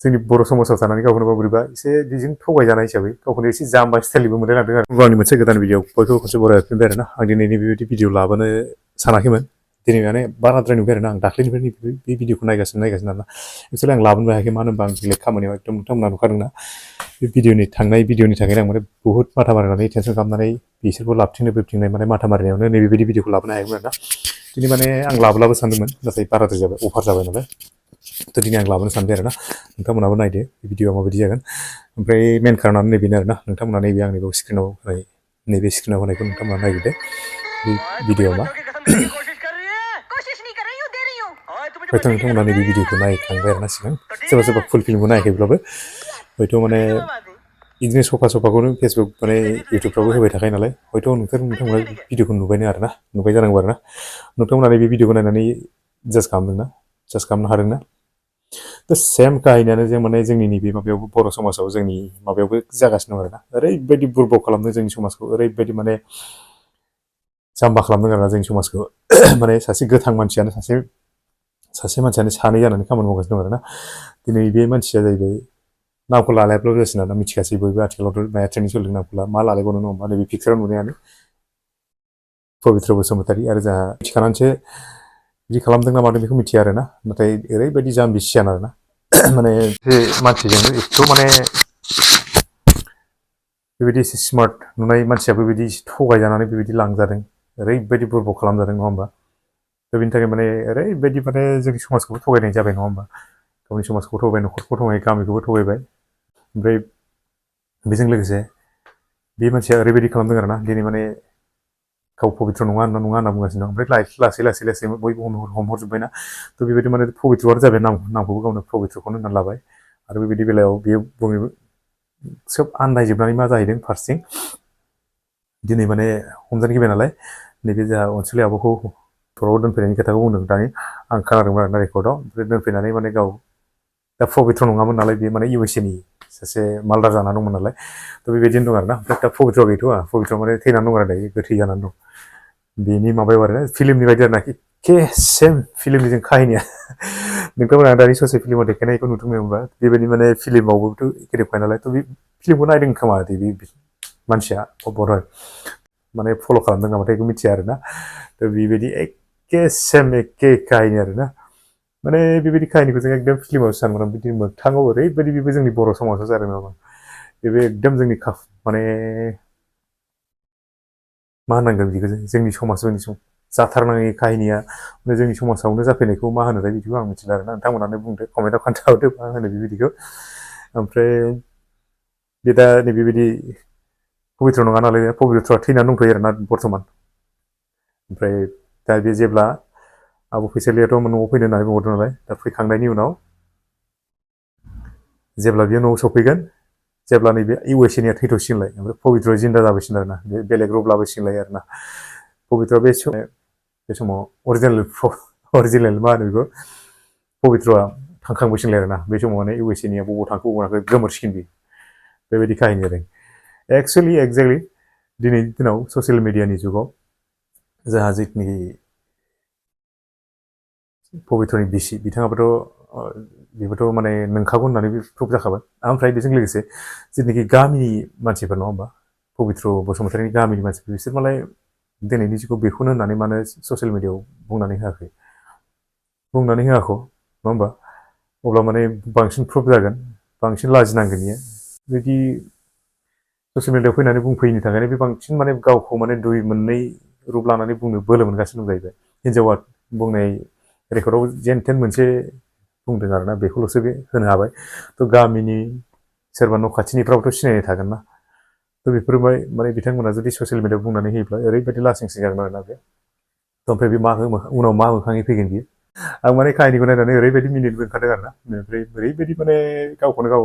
जोंनि बर' समाजाव थानानै गावखौनो बोरैबा एसे बेजों थगायजानाय हिसाबै गावखौनो एसे जाम्बा स्टाइलबो मोनलाय लांदों आरो आंनि मोनसे गोदान भिडिअ बयखौ खनसे बरायफिनबाय आरोना आं दिनैनि बेबायदि भिडिअ लाबोनो सानाखैमोन दिनै माने बाराद्राय नुबाय आरोना आं दाख्लैनिफ्राय बे भिडिअखौ नायगासिनो आरोना एक्सुवेलि आं लाबोनो हायाखै मानो होनबा आं बेलेग खामानियाव एकदम नोंथांमोना नुखादोंना बे भिडिअनि थाखायनो आं माने बुहुत माथा मारिनानै टेनसन खालामनानै बिसोरखौ लाबथिंनो बोबथिंनाय माने माथा मारिनायावनो नैबेबायदि भिडिअखौ लाबोनो हायाखैमोन आरोना दिनै माने आं लाबोलाबो सानदोंमोन नाथाय बाराद्राय जाबाय अभार जाबाय नालाय थ' दिनै आं लाबोनो सानबाय आरोना नोंथांमोनाबो नायदो बे भिडिअआ माबायदि जागोन ओमफ्राय मेन खारनानो नैबेनो आरोना नोंथांमोना नैबे आंनि बेयाव स्क्रिनाव होनाय नैबे स्क्रिनाव होनायखौ नोंथांमोना नायदो बे भिडिअआ मा हयथ' नोंथांमोना नैबे भिडिअखौ नायखांबाय आरोना सिगां सोरबा सोरबा फुल फिल्मखौ नायाखैब्लाबो हयथ' माने बिदिनो सफाखौनो फेसबुक माने इउटुबफ्रावबो होबाय थाखायो नालाय हयथ' नोंथांमोना भिडिअखौ नुबाय जानांगौ आरोना नोंथांमोना नैबे भिडिअखौ नायनानै जाज खालामनो हादोंना दा सेम काहिनियानो जों माने जोंनि नैबे माबायावबो बर' समाजाव जोंनि माबायावबो जागासिनो दं आरोना ओरैबायदि बुरबक खालामदों जोंनि समाजखौ ओरैबायदि माने जाम्बा खालामदों आरोना जोंनि समाजखौ माने सासे गोथां मानसियानो सासे मानसियानो सानै जानानै खामानि मावगासिनो दं आरोना दिनै बे मानसिया जाहैबाय नामखौ लालायाब्लाबो जासिगोन आरोना मिथिखासै बयबो आथिखालावथ' माया ट्रेनिं सोलिदों नामखौ मा लालायबावनो नङा होमबा नैबे पिक्साराव नुनायानो पबित्र बसुमतारी आरो जोंहा मिथिखानानैसो बिदि खालामदों ना मादों बेखौ मिथिया आरोना नाथाय ओरैबायदि जाम्बि सियान आरोना माने बे मानसिजोंनो एथ' माने बेबायदि एसे स्मार्ट नुनाय मानसियाबो बिदि थगायजानानै बेबायदि लांजादों ओरैबायदि बुरबक खालामजादों नङा होमबा दा बेनि थाखाय माने ओरैबायदि माने जोंनि समाजखौबो थगायनाय जाबाय नङा होमबा गावनि समाजखौबो थगायबाय न'खरखौ थगायबाय गामिखौबो थगायबाय ओमफ्राय बेजों लोगोसे बे मानसिया ओरैबायदि खालामदों आरोना दिनै माने गाव पबित्र नङा होनना बुंगासिनो दं ओमफ्राय लासै बयबो हमहरजोब्बायना थ' बेबायदि माने पबित्रआनो जाबाय नामखौबो गावनो पबित्रखौनो होननानै लाबाय आरो बेबायदि बेलायाव बेयो बुङो सोब आन्दायजोबनानै मा जाहैदों फारसेथिं दिनै माने हमजानो गिबाय नालाय नैबे जोंहा अनसुलि आब'खौ खर'आव दोनफैनायनि खोथाखौ बुंदों दानि आं खोनादोंमोन आरोना रेकर्डआव ओमफ्राय दोनफैनानै माने गाव दा पबित्र नङामोन नालाय बेयो माने इउ एस ए नि सासे मालदार जाना दंमोन नालाय थ' बेबायदिनो दं आरोना ओमफ्राय दा पबित्र गैथ'आ पबित्र माने थैनानै दं आरो दायो गोथै जानानै दं बेनि माबायाव आरो फिल्मनि बायदि आरोना एखे सेम फिल्मनि जों काहिनिया नोंथांमोना दानि ससे फिल्माव देखायनायखौ नुदोंमोन होनबा बेबायदि माने फिल्मावबोथ' एखे देखाय नालाय थ' बे फिल्मखौ नायदों खोमा बे मानसिया बर' माने फल' खालामदों नामाथाय बेखौ मिथिया आरोना थ' बेबायदि एखे सेम एखे काहिनि आरोना माने बेबायदि काहिनिखौ जों एकदम फिल्माव सानमोन बिदि मोगथाङाव ओरैबायदि बेबो जोंनि बर' समाजाव जादों नामा बेबो एकदम जोंनि माने मा होननांगोन बेखौ जोंनि समाजाव जाथारनाङि काहिनिया जोंनि समाजावनो जाफैनायखौ मा होनोथाय बिदिखौ आं मिथिला आरोना नोंथांमोनानो बुंदो कमेन्टआव खोन्थाहरदो मा होनो बेबायदिखौ ओमफ्राय बे दा नैबेबायदि पबित्र नङा नालाय पबित्रआ थैनानै दंथ'यो आरोना बर्थमान ओमफ्राय दा बे जेब्ला आब' फैसालियाथ' न'आव फैनो होननानै बुंहरदों नालाय दा फैखांनायनि उनाव जेब्ला बेयो न'आव सफैगोन जेब्ला नैबे इउ एस ए निया थैथ'सिगोनलाय ओमफ्राय पबित्रआ जिन्दा जाबोसिगोन आरोना बे बेलेग रुप लाबोसिगोनलाय आरोना पबित्रआ बे समाव अरिजिनेल मा होनो बेखौ पबित्रआ थांखांबोसिगोनलाय आरोना बे समाव माने इउ एस ए निया बबाव थांखो बबाव थांखो गोमोरसिगोन बे बेबायदि काहिनि जादों एक्जेक्टलि दिनैनि दिनाव ससियेल मिडियानि जुगाव जोंहा जिथुनाखि पबित्रनि बिसि बिथाङाबोथ' बेबोथ' माने नंखागौ होननानै प्रुभ जाखाबाय ओमफ्राय बेजों लोगोसे जिथुनाखि गामिनि मानसिफोर नङा होमबा पबित्र बसुमतारीनि गामिनि मानसिफोर बिसोर मालाय दिनैनि जुगाव बेखौनो होननानै मानो ससियेल मिडियाआव बुंनानै होआखै नङा होमबा अब्ला माने बांसिन प्रुभ जागोन बांसिन लाजिनांगोन इयो बिदि ससियेल मिडियाआव फैनानै बुंफैयैनि थाखायनो बे बांसिन माने गावखौ माने दुइ मोननै रुप लानानै बुंनो बोलो मोनगासिनो दं जाहैबाय हिनजावा बुंनाय रेकर्डआव जेन थेन मोनसे बुंदों आरोना बेखौल'सो बे होनो हाबाय थ' गामिनि सोरबा न' खाथिनिफ्राबोथ' सिनायनाय थागोन ना थ' बेफोरबाय माने बिथांमोना जुदि ससियेल मिडियाआव बुंनानै होयोब्ला ओरैबायदि लासिंसिं जागोन आरोना बे थ' ओमफ्राय बे उनाव मा मोखाङै फैगोन बियो आं माने काहिनिखौ नायनानै ओरैबायदि मिनिनोबो ओंखारदों आरोना ओमफ्राय ओरैबायदि माने गावखौनो गाव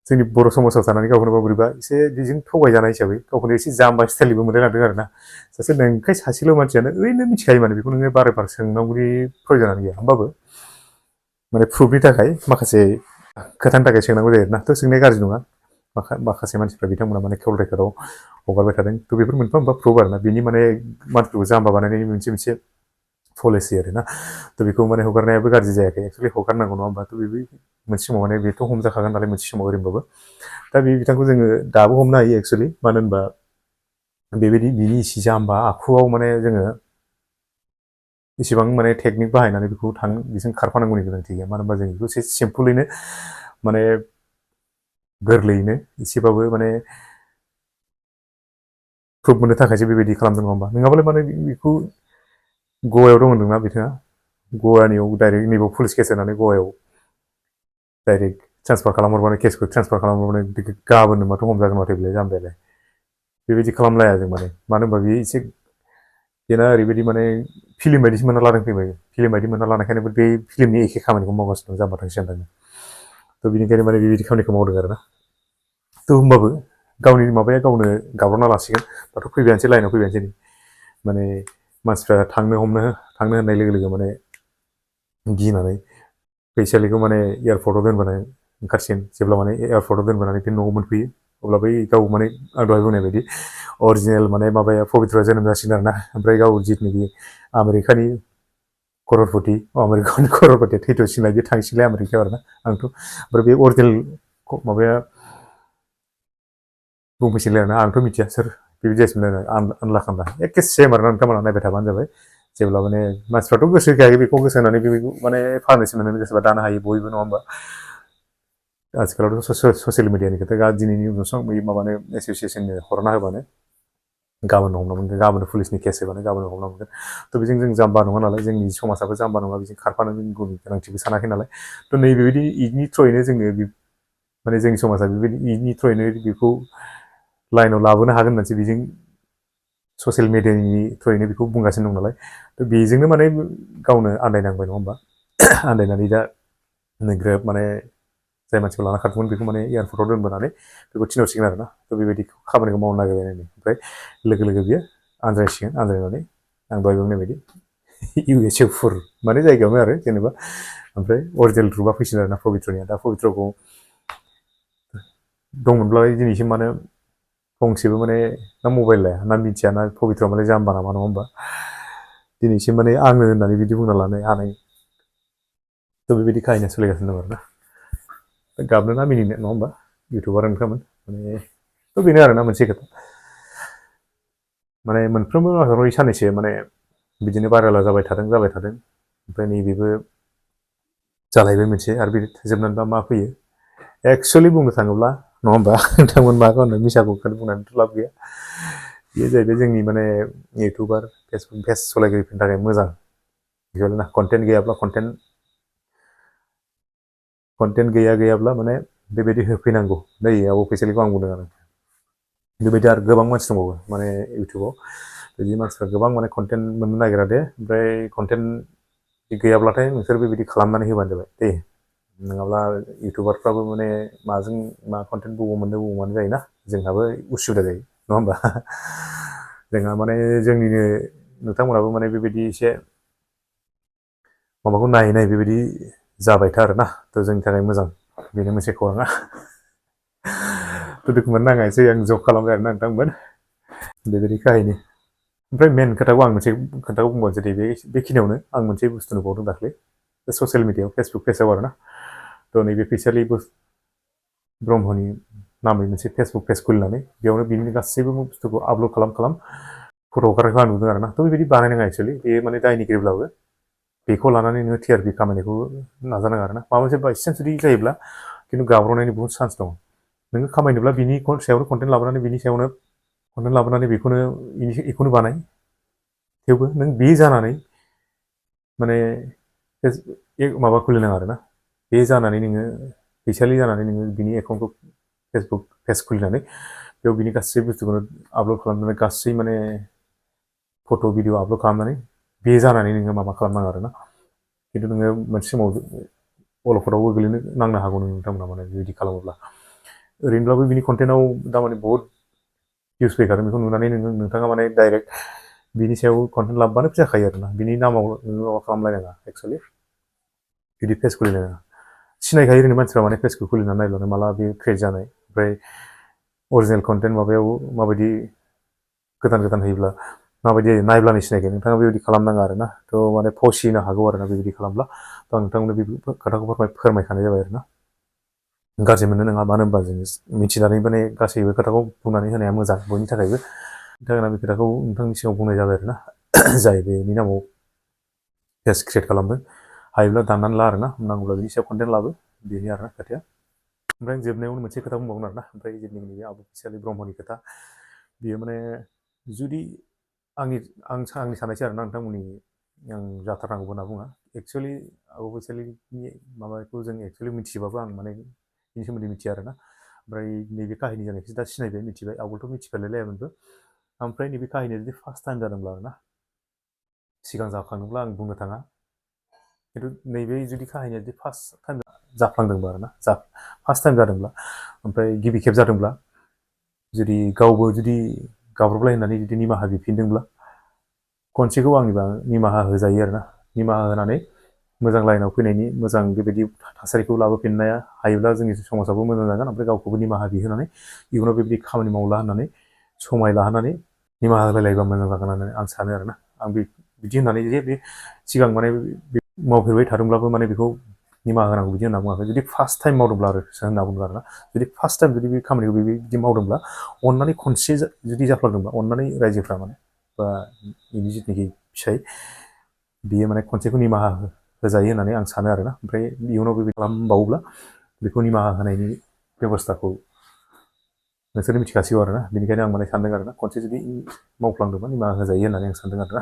जोंनि बर' समाजाव थानानै गावखौनो गाव बोरैबा एसे बेजों थगायजानाय हिसाबै गावखौनो एसे जाम्बा स्टाइलबो मोनलाय लांदों आरोना सासे नंखाय सासेल' मानसियानो ओरैनो मिथिखायो माने बेखौ नोङो बारे बारे सोंनांगौनि प्रयजनानो गैया होमबाबो माने प्रुफनि थाखाय माखासे खोथानि थाखाय सोंनांगौ जायो आरोना थ' सोंनाया गाज्रि नङा माखासे मानसिफ्रा बिथांमोना माने कल रेकर्डआव हगारबाय थादों थ' बेफोर मोनफा मोनफा प्रुफ आरोना बेनि माने मानसिफोरखौ जाम्बा बानायनायनि मोनसे पलिसि आरोना थ' बेखौ माने हगारनायाबो गाज्रि जायाखै एक्सुवेलि हगारनांगौ नङा होमबा थ' बे मोनसे समाव माने बेथ' हमजाखागोन नालाय मोनसे समाव ओरैनोबाबो दा बे बिथांखौ जोङो दाबो हमनो हायो एक्सुवेलि मानो होनबा बेबायदि बिनि एसे जाम्बा आखुआव माने जोङो इसेबां माने टेकनिक बाहायनानै बेखौ बिजों खारफानांगौनि गोनांथि गैया मानो होनबा जों बेखौ एसे सिम्पलैनो माने गोरलैयैनो एसेबाबो माने प्रुफ मोननो थाखायसो बेबायदि खालामदों नङा होमबा नङाबालाय माने बेखौ गवायाव दं होनदोंना बिथाङा गवानियाव डाइरेक्ट नैबाव पुलिस केस होनानै गवायाव डाइरेक्ट ट्रेन्सफार खालामहरबानो केसखौ ट्रेन्सफार खालामहरबानो गाबोननो माथो हमजागोन माथो बेलाय जाम्बायालाय बेबायदि खालामलाया जों माने मानो होनबा बेयो एसे बेना ओरैबायदि माने फिल्म बायदिसो मोनना लादों फैबाय फिल्म बायदि मोनना लानायखायनो बे फिल्मनि एखे खामानिखौ मावगासिनो दं जाम्बा थांसि सानदों थ' बिनिखायनो माने बेबायदि खामानिखौ मावदों आरोना थ' होमबाबो गावनि माबाया गावनो गाब्र'ना लासिगोन दाथ' फैबायानोसै लाइनाव फैबायानोसै माने मानसिफ्रा थांनो होननाय लोगो लोगो माने गिनानै फैसालिखौ माने एयारपर्टआव दोनबोनाय ओंखारसिगोन जेब्ला माने एयारपर्टआव दोनबोनानै बे न'आव मोनफैयो अब्ला बै गाव माने आं दहाय बुंनाय बायदि अरिजिनेल माने माबाया पबित्रआ जोनोम जासिगोन आरोना ओमफ्राय गाव जिथुनाखि आमेरिकानि कररपति आमेरिकानि कररपतिया थैथ'सिगोनलाय बे थांसिगोनलाय आमेरिकायाव आरोना आंथ' ओमफ्राय बे अरिजिनेल माबाया बुंफैसिगोनलाय आरोना आंथ' मिथिया सोर बेबायदि जासिगोनलाय आनला खानला एखे सेम आरोना नोंथांमोना नायबाय थाबानो जाबाय जेब्ला माने मानसिफ्राथ' गोसो होखायाखै बेखौ गोसो होनानै बेखौ माने फाननोसो मोननो गोसोबा दानो हायो बयबो नङा होमबा आथिखालावथ' ससियेल मिडियानि खोथा दिनैनि उनाव माबानो एस'सियेसननो हरना होबानो गाबोन हमना मोनगोन गाबोन पुलिसनि केस होबानो गाबोन हमना मोनगोन थ' बेजों जों जाम्बा नङा नालाय जोंनि समाजाबो जाम्बा नङा बेजों खारफानो गोनांथिबो सानाखै नालाय थ' नैबेबायदि इदनि थ्रयैनो जोङो माने जोंनि समाजा बेबायदि इदनि थ्रयैनो बेखौ लाइनाव लाबोनो हागोन होननानैसो बेजों ससियेल मिडियानि थ्रयैनो बेखौ बुंगासिनो दं नालाय थ' बेजोंनो माने गावनो आन्दायनांबाय नङा होमबा आन्दायनानै दा नैग्रोब माने जाय मानसिखौ लाना खारदोंमोन बेखौ माने एयारपर्टआव दोनबोनानै बेखौ थिनहरसिगोन आरोना थ' बेबायदि खामानिखौ मावनो नागिरबाय ओमफ्राय लोगो लोगो बियो आनज्रायसिगोन आनज्रायनानै आं दहाय बुंनाय बायदि USAफोर माने जायगायावनो आरो जेनेबा ओमफ्राय अरिजिनेल रुपआ फैसिगोन आरोना पबित्रनिया दा पबित्रखौ दंमोनब्लालाय दिनैसिम मानो फंसेबो माने ना मबाइल लाया ना मिथिया ना पबित्र माने जाम्बा नामा नङा होमबा दिनैसिम माने आङो होननानै बिदि बुंना लानो हानाय थ' बेबायदि काहिनिया सोलिगासिनो दं आरोना गाबनो ना मिनिनो नङा होमबा इउटुबारानोखामोन माने थ' बेनो आरोना मोनसे खोथा माने मोनफ्रोमबो मासावनो साननैसो माने बिदिनो भाइरेला जाबाय थादों ओमफ्राय नैबेबो जालायबाय मोनसे आरो बे जोबनानैबा मा फैयो एक्सुवेलि बुंनो थाङोब्ला नङा होमबा नोंथांमोन मा होनो मिसाखौ बुंनानैथ' लाब गैया बेयो जाहैबाय जोंनि माने इउटुबार फेसबुक पेज सालायगिरिफोरनि थाखाय मोजां ना कन्टेन्ट गैयाब्ला कन्टेन्ट गैयाब्ला माने बेबायदि होफैनांगौ नै आब' फैसालिखौ आं बुंदों आरो बेबायदि आरो गोबां मानसि दंबावो माने इउटुबाव बिदि मानसिफ्रा गोबां माने कन्टेन्ट मोननो नागिरा दे ओमफ्राय कन्टेन्ट गैयाब्लाथाय नोंसोर बेबायदि खालामनानै होबानो जाबाय दे नङाब्ला इउटुबारफ्राबो माने माजों मा कन्टेन्ट बबाव मोननो जायोना जोंहाबो उसुबिदा जायो नङा होमबा जोंहा माने जोंनिनो नोंथांमोनाबो माने बेबायदि एसे माबाखौ नायै बेबायदि जाबायथा आरोना थ' जोंनि थाखाय मोजां बेनो मोनसे खौराङा थ' दुखु मोननो नाङा एसे आं जक खालामबाय आरोना नोंथांमोन बेबायदि काहिनि ओमफ्राय मेन खोथाखौ आं मोनसे खोथाखौ बुंबावनोसै दे बेखिनियावनो आं मोनसे बुस्थु नुबावदों दाख्लै ससियेल मिडियायाव फेसबुक पेजाव आरोना थ' नैबे फैसालि ब्रह्मनि नामै मोनसे फेसबुक पेज खुलिनानै बेयावनो बिनि गासैबो बुस्थुखौ आपलड खालाम फट' हगारनायखौ आं नुदों आरोना थ' बेबायदि बानायनाङा एक्सुवेलि बेयो माने दायनिगिरिब्लाबो बेखौ लानानै नोङो TRP खामायनायखौ नाजानाङा आरोना माबा मोनसे बायचान्स जुदि जायोब्ला खिन्थु गाब्र'नायनि बहुद चान्स दं नोङो खामायनोब्ला बिनि सायावनो कन्टेन्ट लाबोनानै बिनि सायावनो कन्टेन्ट लाबोनानै बेखौनो बानाय थेवबो नों बे जानानै माने माबा खुलिनाङा आरोना बे जानानै नोङो फैसालि जानानै नोङो बिनि एकाउन्टखौ फेसबुक पेज खुलिनानै बेयाव बिनि गासै बुस्थुखौनो आपलड खालामनानै गासै माने फट' भिडिअ आपलड खालामनानै बे जानानै नोङो माबा खालामनाङा आरोना खिन्थु नोङो मोनसे समाव अलखदावबो गोलैनो नांनो हागौ नोंथांमोना माने बिदि खालामोब्ला ओरैनोब्लाबो बिनि कन्टेन्टआव दामाने बहुद भिउस फैखादों बेखौ नुनानै नोंथाङा माने डाइरेक्ट बिनि सायाव कन्टेन्ट लाबोबानो जाखायो आरोना बिनि नामाव नोङो माबा खालामलायनाङा एक्सुवेलि बिदि पेज खुलिनाङा सिनायखायो ओरैनो मानसिफ्रा माने पेजखौ खुलिनानै नायब्लानो माला बे क्रियेट जानाय ओमफ्राय अरिजिनेल कन्टेन्ट माबायाव माबायदि गोदान होयोब्ला माबायदि नायब्लानो सिनायगोन नोंथाङा बेबायदि खालामनाङा आरोना थ' माने फसिनो हागौ आरोना बेबायदि खालामब्ला थ' आं नोंथांमोननो बे खोथाखौ फोरमायखानाय जाबाय आरोना गाज्रि मोननो नङा मानो होनबा जों मिथिनानै माने गासैबो खोथाखौ बुंनानै होनाया मोजां बयनि थाखायबो थाखायनो बे खोथाखौ नोंथांनि सिगाङाव बुंनाय जाबाय आरोना जाय बेनि नामाव पेज क्रिएट खालामदों हायोब्ला दाननानै ला आरोना नांगौब्ला बिनि सायाव कन्टेन्ट लाबो बेनि आरोना खोथाया ओमफ्राय जोबनायावनो मोनसे खोथा बुंबावगोन आरोना ओमफ्राय जोंनि नैबे आब' फैसालि ब्रह्मनि खोथा बियो माने जुदि आंनि साननायसो आरोना नोंथांमोननि आं जाथारनांगौ होनना बुङा एक्सुवेलि आब' फैसालिनि माबाखौ जों एक्सुवेलि मिथिजोबाबो आं माने बेनि सोमोन्दै मिथिया आरोना ओमफ्राय नैबे काहिनि जानायखौसो दा सिनायबाय मिथिबाय आवगोलथ' मिथिफेरलायलायामोनबो ओमफ्राय नैबे काहिनिया जुदि फार्स्ट टाइम जादोंब्ला आरोना सिगां जाखांदोंब्ला आं बुंनो थाङा खिन्थु नैबे जुदि काहिनिया जुदि फार्स्ट टाइम जाफ्लांदोंबा आरोना फार्स्ट टाइम जादोंब्ला ओमफ्राय गिबि खेब जादोंब्ला जुदि गावबो जुदि गाब्रबलाय होननानै जुदि निमाहा बिफिनदोंब्ला खनसेखौ आंनिबा निमाहा होजायो आरोना निमाहा होनानै मोजां लाइनाव फैनायनि मोजां बेबायदि थासारिखौ लाबोफिननाया हायोब्ला जोंनि समाजाबो मोजां जागोन ओमफ्राय गावखौबो निमाहा बिहोनानै इयुनाव बेबायदि खामानि मावला होननानै समाय लाहोनानै निमाहा होलायलायबा मोजां जागोन होननानै आं सानो आरोना आं बिदि होननानै जे बे सिगां माने मावफेरबाय थादोंब्लाबो माने बेखौ निमाहा होनांगौ बिदि होनना बुङाखै जुदि फार्स्ट टाइम मावदोंब्ला आरोसो होनना बुंदों आरोना जुदि फार्स्ट टाइम जुदि बे खामानिखौ बिदि मावदोंब्ला अननानै खनसे जुदि जाफ्लांदोंबा अननानै रायजोफ्रा माने बा बिनि जिथुनाखि फिसाय बियो माने खनसेखौ निमाहा होजायो होननानै आं सानो आरोना ओमफ्राय इयुनाव बेबायदि खालामबावोब्ला बेखौ निमाहा होनायनि बेब'स्थाखौ नोंसोर मिथिखासिगौ आरोना बेनिखायनो आं माने सानदों आरोना खनसे जुदि मावफ्लांदोंबा निमाहा होजायो होननानै आं सानदों आरोना